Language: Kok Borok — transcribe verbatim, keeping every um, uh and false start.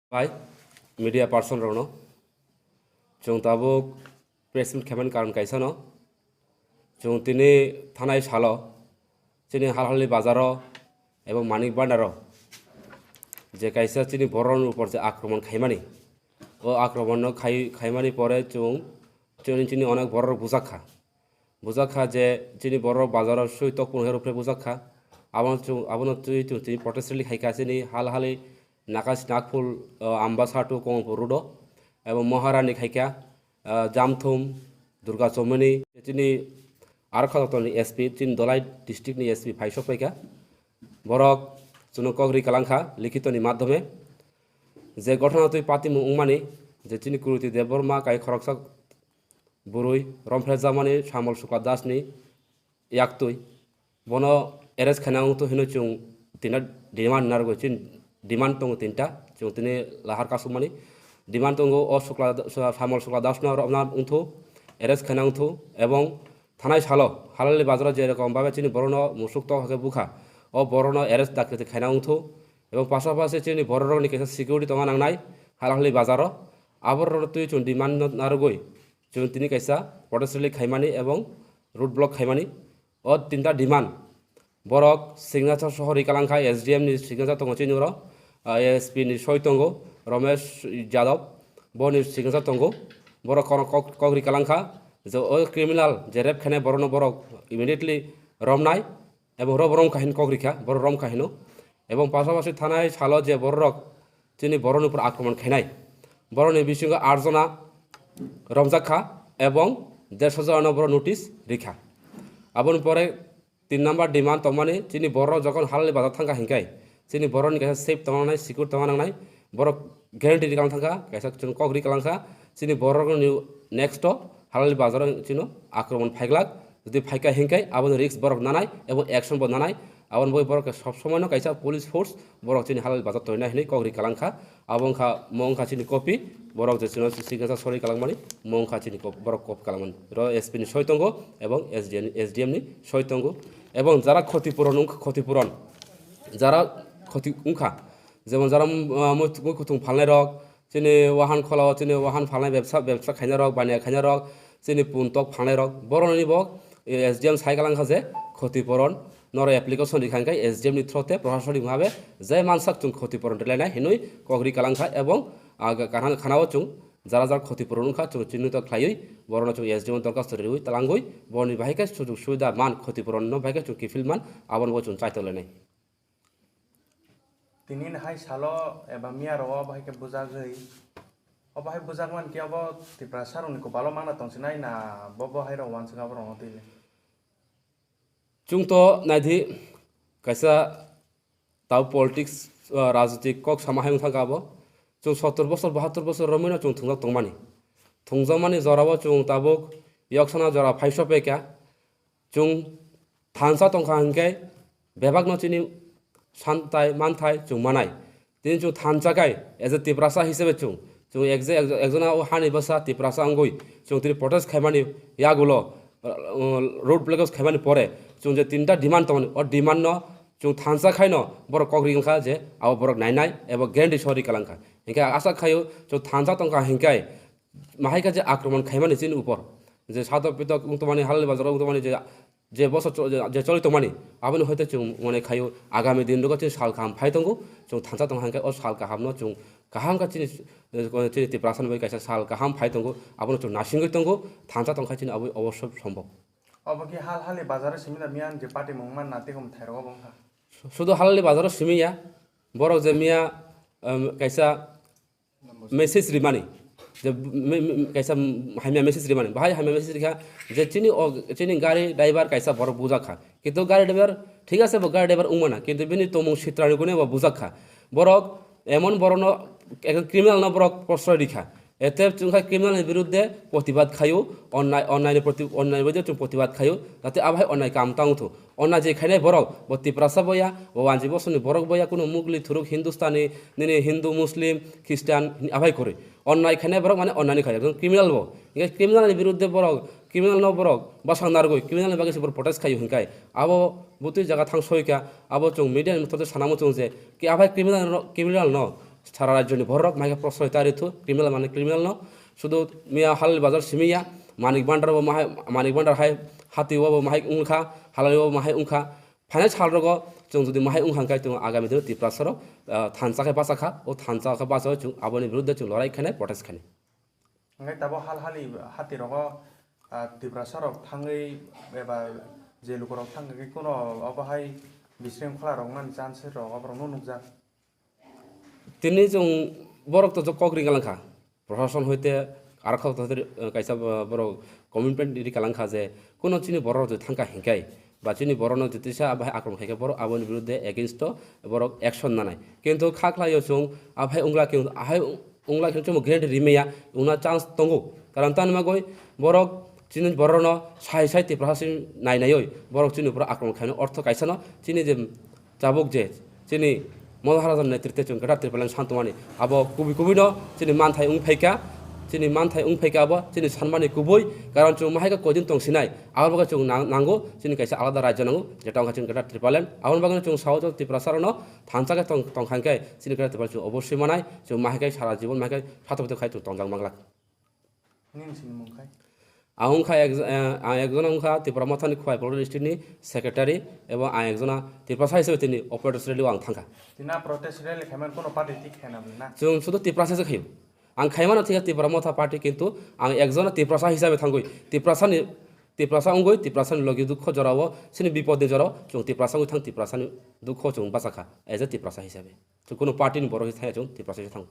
Bai, media person rokno, chwng tabuk press meet khaimani karon kaisa no, chwng tini thanai salo chini Halhali bazaro ebong Manik Bhandaro je kaisa chini borokni upor je akromon khaimani, o akromon no khai khaimani pore chwng chini chini onek borok bujak kha. Bujak kha je chini borok bazaro sui tokpung hero phre bujak kha. Abono chwng, abono twi chwng tini protest rally khai kha chini Halhali Nakas Nagpur, uh, Ambasa to Kongpur road o. Ebo Maharani khai kha, uh, Jamthum, Durga Chomoni, chini Arkha Dottorni S P, chini Dolai district ni S P phai sok pai kha. Borok chwngno kok ri kalang kha likhitoni madhyome. Je ghotona twi patimung wngmani, je chini Kruti Debbarma kai khoroksa bwrwi romphrejakmani Samol Sukla Dasni yaktwi bono arrest khaina wngthu hino chwng tina demand narwgwi chini demand tongo tinta, chwng tini lahar kasukmani demand tongo. O Sukla, Samol Sukla Dasno romna wngthu, arrest khaina wngthu, ebong thanai salo Halhali bazaro je rokom babe chini borokno musuk tok hake bukha, o borokno arrest dakti khaina wngthu, ebong pasapasi chini bororokni kaisa security tongna nangnai Halhali bazaro. Aborokno twi chwng demand narwgwi chwng tini kaisa protest rally khaimani ebong road block khaimani. O tinta demand borok signature soho ri kalang kha, S D M ni signature tongo chini oro, ah, S P ni soi tongo Romesh Yadav, boni signature tongo. Borok kono kok, kok ri kalang kha je o criminal je rape khainai borokno borok immediately romnai. Ebong ro borom kahin kok rikha, boro rom kahino. Ebong pasapasi thanai salo je bororok chini boroni upor akromon khainai, boroni bisingo aat jona romjak kha ebong derso jonano boro notice rikha. Aboni pore tin number demand tongmani chini bororok jokon Halhali bazar thangkha hinkai chini boroni kaisa safe tongna nangnai, secure tongna nangnai, borok guarantee rikang thangkha, kaisa chwng kok ri kalang kha, chini borokni next o Halhali bazaro chino akromon phaiglak, jodi phaikha hinkai aboni risk borok nanai ebo action bo nanai, aboni bagwi borok khe sob somoino kaisa police force borok chini Halhali bazar toina hinwi kok ri kalang kha, abo wngkha mo wngkha chini copy, borok je chino signature sori kalangmani mo wngkha chini cop-, borok copy kalangmani. Ro S P ni soi tongo ebong S D M, S D M ni soi tongo ebong jara khoti puron wngkha, khoti puron jara khoti wngkha, jemon jara, ah, mui kuthung phalnai rok, chini wahan khola o chini wahan phalnai bebsa, bebsa khainai rok, baniya khainai rok, chini pun tok phalnai rok, boroni bo, eh, S D M sai kalang kha je khoti puron noro application rikha hinkai S D M ni through te prashasonik bhabe je mansak chwng khoti puron rwlainai hinwi kok ri kalang kha ebong, ah, ga-, kaham khana o chwng jara jara khoti puron wngkha chwng chinhito khlaiwi borokno chwng S D M o dorkhasto riwi talangwi boroni bahai khe sujug subida man khoti puron no bahai khe chwng kiphil man abono bo chwng chaitok lainai. Tini hai salo eba miya rogo bahai khe bujagwi. O bahai bujak man khe obo Tiprasa rokni kopalo mana tongsinai na bo bo hai rok wansuk abo rokno twi le. Chwng to naidi kaisa tau politics, ah, rajnitik kok sama hai wngkha abo. Chwng sottor bosor, bahattor bosor romwi no chwng thwngjak tongmani. Thwngjakmani jorao chwng tabuk yoksana jora phaiso pekha. Chwng thansa tongkha hinkhe bebakno chini santai manthai chwng manai. Tini chwng thansa khai as a Tiprasa hisabe chwng, chwng ekje-, ekjona o hani bwsa Tiprasa wngwi chwng tini protest khaimani yagulo, uh, road blockade khaimani pore chwng je tinta demand tongmani, o demand no chwng thansa khaino borok kok ri wngkha je abo borok nainai ebo guarantee sori kalangkha. Hinkhe asa khaio chwng thansa tongkha hinkhe mahaikha je akromon khaimani chini upor je sadok pitok wng tongmani, Halhali bazaro wng tongmani je je bosor cho-, je, je choli tongmani, aboni hoite chwng mone khaio, agami din rogo chini sal kaham phai tongo, chwng thansa tong hangkhe o sal kahamno chwng kaham kha chini, eh, chini Tiprasa ni bai kaisa sal kaham phai tongo, abono chwng nasingwi tongo, thansa tong kha chini aboni oboso sombok. Obo khe Halhali bazaro simi da miyan je party mung man na tei hum thai rogo bo wngkha. Sudo Halhali bazaro simi ya, borok je miya, em, kaisa message rimani, je me-, me-, kaisa hamya message rimani, bahai hamya message rikha je chini o, chini gari driver kaisa borok bujak kha, kintu gari driver thik ase, bo gari driver wngmana, kintu bini tongmung sitrani gune bo bujak kha. Borok emon borokno ekjon criminal no borok prosroy rikha, ete chwngkha criminal ni biruddhe protibad khaio, onnai, onnai ni proti-, onnai ni biruddhe chwng protibad khaio, jate abo hai onnai kam ta wngthu. Onnai je khainai borok, bo Tiprasa boya, bo wanji bosongni borok boya, kuno Mugli, Thuruk, Hindustani, nini Hindu, Muslim, Christian, hini abai kwrwi. Onnai khainai borok mane onnai ni khai, ekdom criminal bo. Hinkhe criminal ni biruddhe borok, criminal no borok bwsang narwgwi, criminal ni bagwi se borok protest khaio hinkhai. Abo bwtwi jaga thang soi kha, abo chwng media ni mothor twi sana muchung je, ki abai criminal no, criminal no, sara rajyoni borok maikha prosroy ta rithu criminal mani criminal no. Sudu miya halal bazar simiya manik bandar bo mahai manik bandar hai hati bo mahai ungkha halal bo mahai ungkha. Phainai sal rogo chwng jodi mahai ungkha hwnkhe chwng agami dino Tiprasa rok thansa khe bachakha o thansa khe bachao chwng aboni biruddhe chwng lorai khainai protest khainai. Hwnkhe tabok hal hali hati rogo Tiprasa rok thangwi eba je lukurok thangwi kuno obo hai bisrengkhwla rok mani chance rok oborok no nukjak. Tini chwng borok to kok ri kalang kha, proshashan hoite aro kok to hoite, eh, kaisa bo-, borok commitment ri kalang kha je kuno chini borok rok thang kha hinkai ba chini borok no jotisa abai akromon khai khe borok aboni biruddhe against o borok action nanai. Kintu kha khlai o chwng abai wngla khe, ahai wngla khe chwng guarantee ri maya wngna chance tongo. Karon tani bagwi borok chini borok no sai sai Tiprasa si nai naiwi borok chini borok akromon khaino ortho kaisa no chini je Tabuk je chini Maharajani netritwe chwng kwthar Tipraland santumani abo kubui kubui no chini manthai wng phaikha, chini manthai wng phaikha abo chini sanmani kubui karon chwng mahaikha koidin tong sinai abo bagwi chwng nang-, nango chini kaisa alada rajya nango jeta wngkha chini kwthar Tipraland aboni bagwi chwng sao Tiprasa rokno thansa khe tong tongkha hwnkhe chini kwthar Tipraland chwng oboswi manai chwng mahaikhe sara jibon mahaikhe satok satok khai chwng tongjak manglak. Nini sini mung khai? Ang wngkha ek-, eh, ang ekjona wngkha Tipra Mothani Khowai Polkra District ni secretary, ebo ang ekjona Tiprasa hisabe tini operator rally o ang thangkha. Tina protest rally khaiman kono party tik khaina bwlwi na? Chwng sudu Tiprasa se khaio. Ang khaimano thikha Tipra Motha party, kintu ang ekjona Tiprasa hisabe thangwi Tiprasa ni, Tiprasa wngwi Tiprasa ni logi dukho jorao, chini bipod ni jorao chwng Tiprasa wngwi thang, Tiprasa ni dukho chwng bachakha as a Tiprasa hisabe. Chwng kono party ni borok thaya chwng Tiprasa se thang.